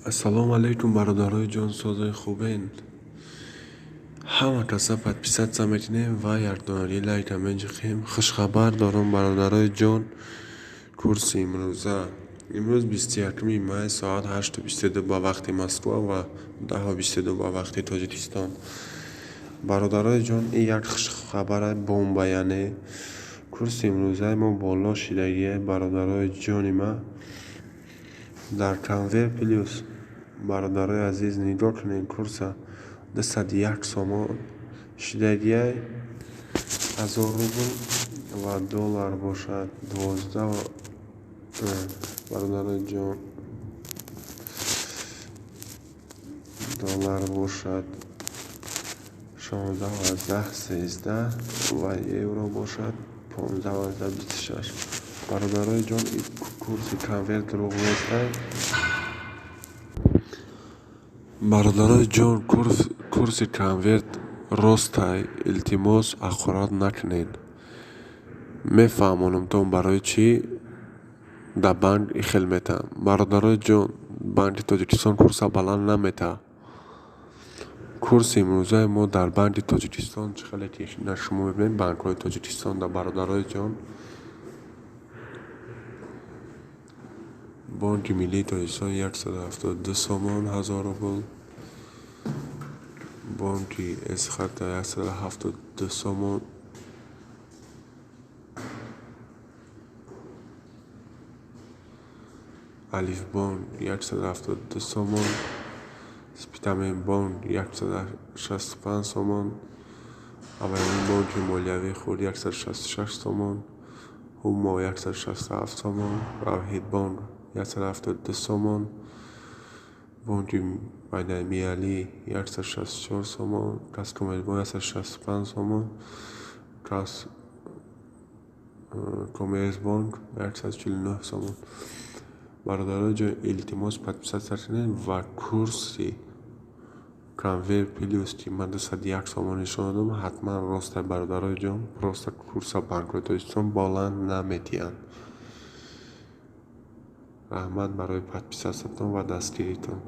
Ассалому алайкум, бародарои ҷонсозои хубен. Ҳама каса подписаться мекунем ва якдонаги лайка меҷиқем. Хушхабар дорам, бародарои ҷон. Курси имрӯза. Имрӯз 21 май, соат 8:22 ба вақти Москва ва 10:22 ба вақти Тоҷикистон. Бародарои ҷон, ин як хушхабара бомба, яъне курси имрӯзаи мо боло шидагие, бародарои ҷони ма. Дар Конвер Плюс, бародарои азиз, нигоҳ кунед, курса 201 сомон шидагиай, 1000 рубл, ва доллар бошад 12, бародарои ҷон, доллар бошад 16,13 ва евро бошад 15,26. Бародарои ҷон, ин курси конверт дурӯғ нестай. Бародарои ҷон, курси конверт ростай, илтимос, ҳақорат накунед. Мефаҳмонам-тон, барои чӣ дар банк ин хел метаҳам. Бародарои ҷон, Банки Тоҷикистон курса баланд наметаҳад. Курси имрӯзаи мо дар Банки Тоҷикистон, чӣ хеле ки шумо мебинед, банкҳои Тоҷикистон да, бародарои ҷон, Бонки Миллии Тоҷикистон 172 сомон 1000 рубл, Бонки Эсхата 172 сомон, Алифбонк 172 сомон, Спитаменбонк 165 сомон, Аввалин бонки молиявии хурд 166 сомон, Ҳумо 167 сомон, Равҳидбонк 172 сомон, Бонки байналмилалӣ 164 сомон, Казкоммерсбонк 165 сомон, Коммерсбонк 149 сомон. Бародарои ҷон, илтимос, подписаться кунед ва курси Конвер Плюс, ки ман 201 сомон нишон додам, ҳатман ростай, бародарои ҷон, просто курса банкҳои Тоҷикистон баланд наметиҳанд. Раҳмат барои подписаться тон ва дастгиритон.